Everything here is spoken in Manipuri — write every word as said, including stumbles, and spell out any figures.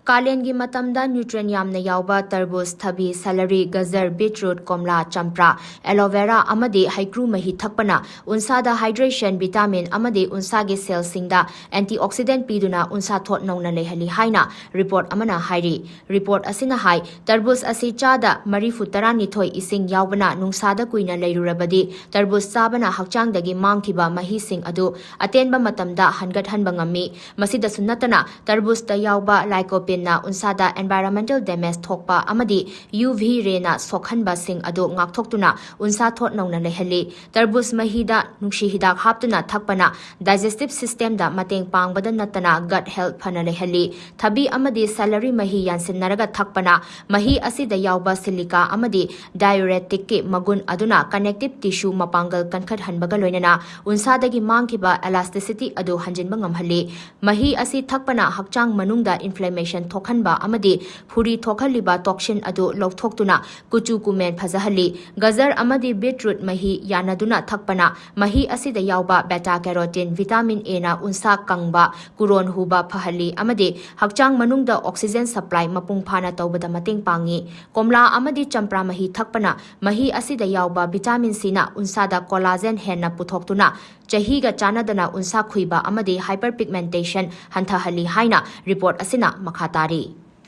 ꯀꯥꯂꯦꯟꯒꯤ ꯃꯇꯝꯗ nutrient ꯌꯥꯝꯅ ꯌꯥꯎꯕ ꯇꯔꯕꯨꯖ, ꯊꯕꯤ, celery, ꯒꯖꯔ, beetroot, ꯀꯣꯝꯂꯥ, ꯆꯝꯄ꯭ꯔꯥ, aloe vera ꯑꯃꯗꯤ ꯍꯩꯀ꯭ꯔꯨ ꯃꯍꯤ ꯊꯛꯄꯅ ꯎꯟꯁꯥꯗ hydration, vitamin ꯑꯃꯗꯤ ꯎꯟꯁꯥꯒꯤ cellꯁꯤꯡꯗ antioxidant ꯄꯤꯗꯨꯅ ꯎꯟꯁꯥ ꯊꯣꯠ ꯅꯧꯅ ꯂꯩꯍꯜꯂꯤ ꯍꯥꯏꯅ report ꯑꯃꯅ ꯍꯥꯏꯔꯤ꯫ Report ꯑꯁꯤꯅ ꯍꯥꯏ, ꯇꯔꯕꯨꯖ ꯑꯁꯤ ꯆꯥꯗ ꯃꯔꯤꯐꯨ ꯇꯔꯥꯅꯤꯊꯣꯏ ꯏꯁꯤꯡ ꯌꯥꯎꯕꯅ ꯅꯨꯡꯁꯥꯗ ꯀꯨꯏꯅ ꯂꯩꯔꯨꯔꯕꯗꯤ ꯇꯔꯕꯨꯖ ꯆꯥꯕꯅ ꯍꯛꯆꯥꯡꯗꯒꯤ ꯃꯥꯡꯈꯤꯕ ꯃꯍꯤꯁꯤꯡ ꯑꯗꯨ ꯑꯇꯦꯟꯕ ꯃꯇꯝꯗ ꯍꯟꯒꯠꯍꯟꯕ ꯉꯝꯃꯤ꯫ ꯃꯁꯤꯗꯁꯨ ꯅꯠꯇꯅ ꯇꯔꯕꯨꯖꯇ ꯌꯥꯎꯕ lycopeneꯅ ꯎꯟꯁꯥꯗ environmental damage ꯊꯣꯛꯄ ꯑꯃꯗꯤ UV rayꯅ ꯁꯣꯛꯍꯟꯕꯁꯤꯡ ꯑꯗꯨ ꯉꯥꯛꯊꯣꯛꯇꯨꯅ ꯎꯟꯁꯥ ꯊꯣꯠ ꯅꯧꯅ ꯂꯩꯍꯜꯂꯤ꯫ ꯇꯔꯕꯨꯖ ꯃꯍꯤꯗ ꯅꯨꯡꯁꯤ ꯍꯤꯗꯥꯛ ꯍꯥꯞꯇꯨꯅ ꯊꯛꯄꯅ digestive systemꯗ ꯃꯇꯦꯡ ꯄꯥꯡꯕꯗ ꯅꯠꯇꯅ gut health ꯐꯅ ꯂꯩꯍꯜꯂꯤ꯫ ꯊꯕꯤ ꯑꯃꯗꯤ celery ꯃꯍꯤ ꯌꯥꯟꯁꯤꯟꯅꯔꯒ ꯊꯛꯄꯅ ꯃꯍꯤ ꯑꯁꯤꯗ ꯌꯥꯎꯕ silica ꯑꯃꯗꯤ diureticꯀꯤ ꯃꯒꯨꯟ ꯑꯗꯨꯅ connective tissue ꯃꯄꯥꯡꯒꯜ ꯀꯟꯈꯠꯍꯟꯕꯒ ꯂꯣꯏꯅꯅ ꯎꯟꯁꯥꯗꯒꯤ ꯃꯥꯡꯈꯤꯕ elasticity ꯑꯗꯨ ꯍꯟꯖꯤꯟꯕ ꯉꯝꯍꯜꯂꯤ꯫ ꯃꯍꯤ ꯑꯁꯤ ꯊꯛꯄꯅ ꯍꯛꯆꯥꯡ ꯃꯅꯨꯡꯗ inflammation ꯊꯣꯛꯍꯟꯕ ꯑꯃꯗꯤ ꯐꯨꯔꯤ ꯊꯣꯛꯍꯜꯂꯤꯕ toxin ꯑꯗꯨ ꯂꯧꯊꯣꯛꯇꯨꯅ ꯀꯨꯆꯨ ꯀꯨꯃꯦꯟ ꯐꯖꯍꯜꯂꯤ꯫ ꯒꯖꯔ ꯑꯃꯗꯤ beetroot ꯃꯍꯤ ꯌꯥꯟꯅꯗꯨꯅ ꯊꯛꯄꯅ ꯃꯍꯤ ꯑꯁꯤꯗ ꯌꯥꯎꯕ beta carotene, vitamin Aꯅ ꯎꯟꯁꯥ ꯀꯪꯕ, ꯀꯨꯔꯣꯟ ꯍꯨꯕ ꯐꯍꯜꯂꯤ ꯑꯃꯗꯤ ꯍꯛꯆꯥꯡ ꯃꯅꯨꯡꯗ oxygen supply ꯃꯄꯨꯡ ꯐꯥꯅ ꯇꯧꯕꯗ ꯃꯇꯦꯡ ꯄꯥꯡꯏ꯫ ꯀꯣꯝꯂꯥ ꯑꯃꯗꯤ ꯆꯝꯄ꯭ꯔꯥ ꯃꯍꯤ ꯊꯛꯄꯅ ꯃꯍꯤ ꯑꯁꯤꯗ ꯌꯥꯎꯕ vitamin Cꯅ ꯎꯟꯁꯥꯗ collagen ꯍꯦꯟꯅ ꯄꯨꯊꯣꯛꯇꯨꯅ ꯆꯍꯤꯒ ꯆꯥꯟꯅꯗꯅ ꯎꯟꯁꯥ ꯈꯨꯏꯕ ꯑꯃꯗꯤ hyperpigmentation ꯍꯟꯊꯍꯜꯂꯤ ꯍꯥꯏꯅ report ꯑꯁꯤꯅ ꯃꯈꯥ ꯇꯥꯔꯤ꯫